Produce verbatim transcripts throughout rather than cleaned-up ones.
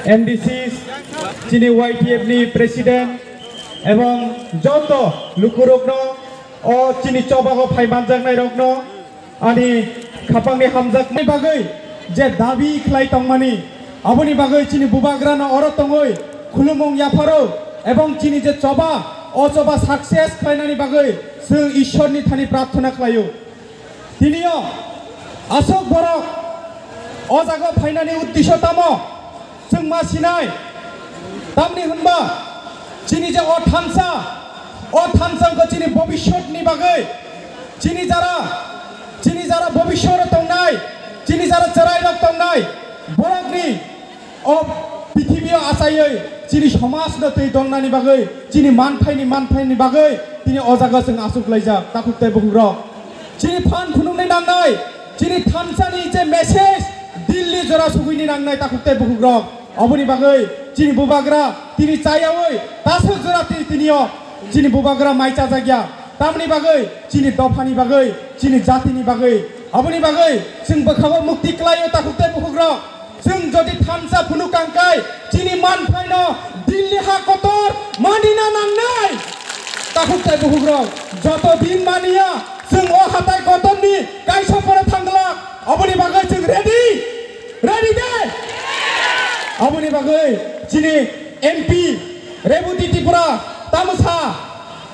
M D C, chini Y T F ni president ebong joto lukurokno, o chini chobago phai manjaknairokno ani khapangni hamjakmani bagwi je dabi khlai tongmani, aboni bagwi chini bubagrano oro tongwi khulumung yapharo ebong chini je choba, o choba success khlainani bagwi chwng Ishorni thani prarthana khlaio. Tinio aswk borok o jaga phainani uddisho tamo? Chwng ma sinai. Tamni hwnba chini je o thansa, o thansa wngkha chini bobishyotni bagwi, chini jara, chini jara bobishyoro tongnai, chini jara chwrairok tongnai, borokni o pithibio achaiwi chini somajno twi dongnani bagwi, chini manthaini, manthaini bagwi tini o jaga chwng achuk laijak, takhuk tei bukhukrok. Chini phan phunukni nangnai, chini thansani je message Delhi jora sugwini nangnai, takhuk tei bukhukrok. Oboni bagwi chini bubagra tini chayawi tasuk jora tini, tinio chini bubagra mai chajakya. Tamni bagwi chini dophani bagwi, chini jatini bagwi. Oboni bagwi chwng bwkhago mukti klaio, takhuk tei bukhukrok. Chwng jodi thansa phunuk kangkai, chini manthaino Delhi ha kotor manina nangnai. Takhuk tei bukhukrok, joto din maniya, chwng o hatai kotorni kaisa pore thangla. Oboni bagwi chwng ready? Ready de? Oboni bagwi chini M P Rebati Tripura tamo sa,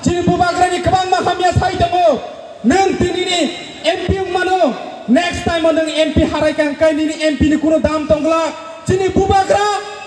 chini bubagrani kwbangma hamya sai tongo. Nwng tinini M P wngmano, next time o nwng M P harai kangkai nini M P ni kunu dam tongla. Chini bubagra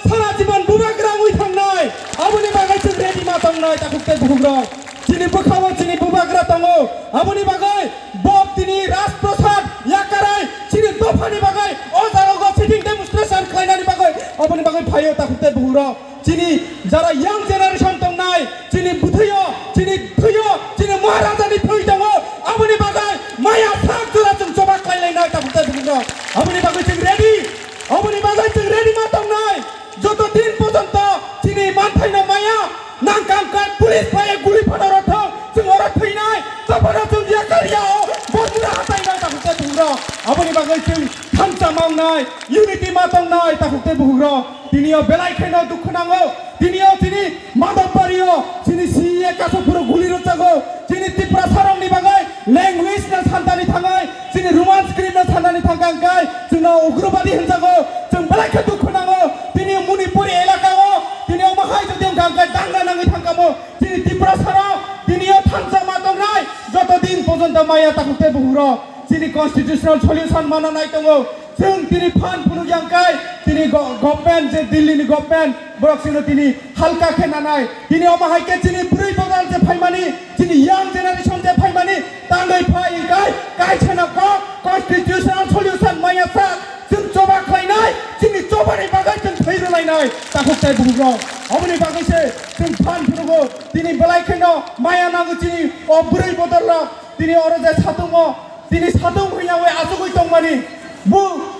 sara jibon bubagra wngwi thangnai. Aboni bagwi chwng ready ma tongnai, takhuk tei bukhukrok. Chini bwkhao chini bubagra tongo. Aboni bagwi bo tini Rajprasad yakarwi chini dophani bagwi o jaga o sitting demonstration khlainani bagwi aboni bagwi phaio, takhuk tei bukhukrok. Chini jara young generation tongnai, chini bwthwio, chini thwio, chini Maharajani thwi tongo, aboni bagwi maya sak jora chwng choba khlai lainai, takhuk tei bukhukrok. Aboni bagwi chwng ready, aboni bagwi chwng ready ma tongnai. Joto din porjonto chini manthaino maya nang kangkai, police phaiwi guli phano rw thung, chwng oro thwinai, choba no chwng yakar ya o, bo jora hatai nai, takhuk tei bukhukrok. Aboni bagwi chwng thansa ma wngnai, unity ma tongnai, takhuk tei bukhukrok. Tinio belai kheno dukhu nango. Tinio chini Madhobbario chini C E A kasu phuru guli rwchago. Chini Tiprasarokni bagwi language no santani thangai, chini Roman script no santani thangkha hwnkhe chwngno ugrobadi hwnjago. Chwng belai khe dukhu nango. Tinio Manipuri elakao tinio omo hai jodi wngkha hwnkhe dangna nangwi thangkamo. Chini Tiprasarok tinio thansa ma tongnai, joto din porjonto maya takhuk tei bukhukrok chini constitutional solution mana nai tongo. Chwng tini phan phunuk yang kai, tini go-, government je Delhi ni government, borok chwngno tini halka khe nanai. Tini omo hai khe chini bwrwi bodol je phaimani, chini young generation je phaimani, tangwi phai kai, kaisa no kok constitutional solution maya sa, chwng choba khlainai, chini chobani bagwi chwng thwi rwlainai, takhuk tei bukhukrok. Oboni bagwi se chwng phan phunugo, tini belai kheno maya nango chini o bwrwi bodol rok, tini oro je satungo, tini satung huya oi achugwi tongmani, bu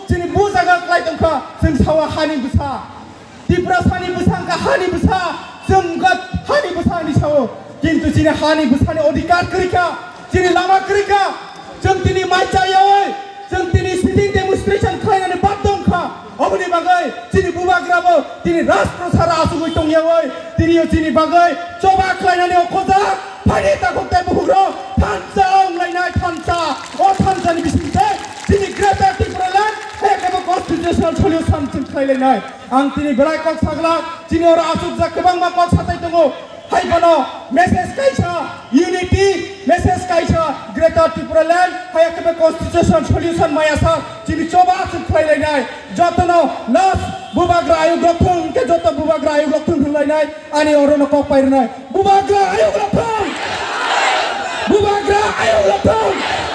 chini bu jaga klai tongkha, chwng sawa hani bwsa. Tiprasani bwsa wngkha hani bwsa, chwng wngkha hani bwsa hinwi sao. Kintu chini hani bwsani odhikar kwrwikha, chini lama kwrwikha, chwng tini mai chayawi, chwng tini sitting demonstration khlainani baddo wngkha. Oboni bagwi chini bubagrabo tini Rajprasad achugwi tongyawi, tini o chini bagwi choba khlainani o khojak. Phaidi takhuk tei bukhukrok thansa wnglainai thansa. O thansani bisingtwi chini Greater Tipraland hai kebo constitutional solution chwng khlailainai. Ang tini belai kok saglak, chini oro achukjak kwbangma kok satai tongo. Hai bono message kaisa, unity message kaisa, Greater Tipraland hai kebo constitutional solution maya sa chini choba achuk khlailainai. Jotono last bubagra ayuk rok thung, hwnkhe joto bubagra ayuk rok thung hwnlainai. Ani orono kok pai rwnai. Bubagra ayuk rok thung. Bubagra ayuk rok thung.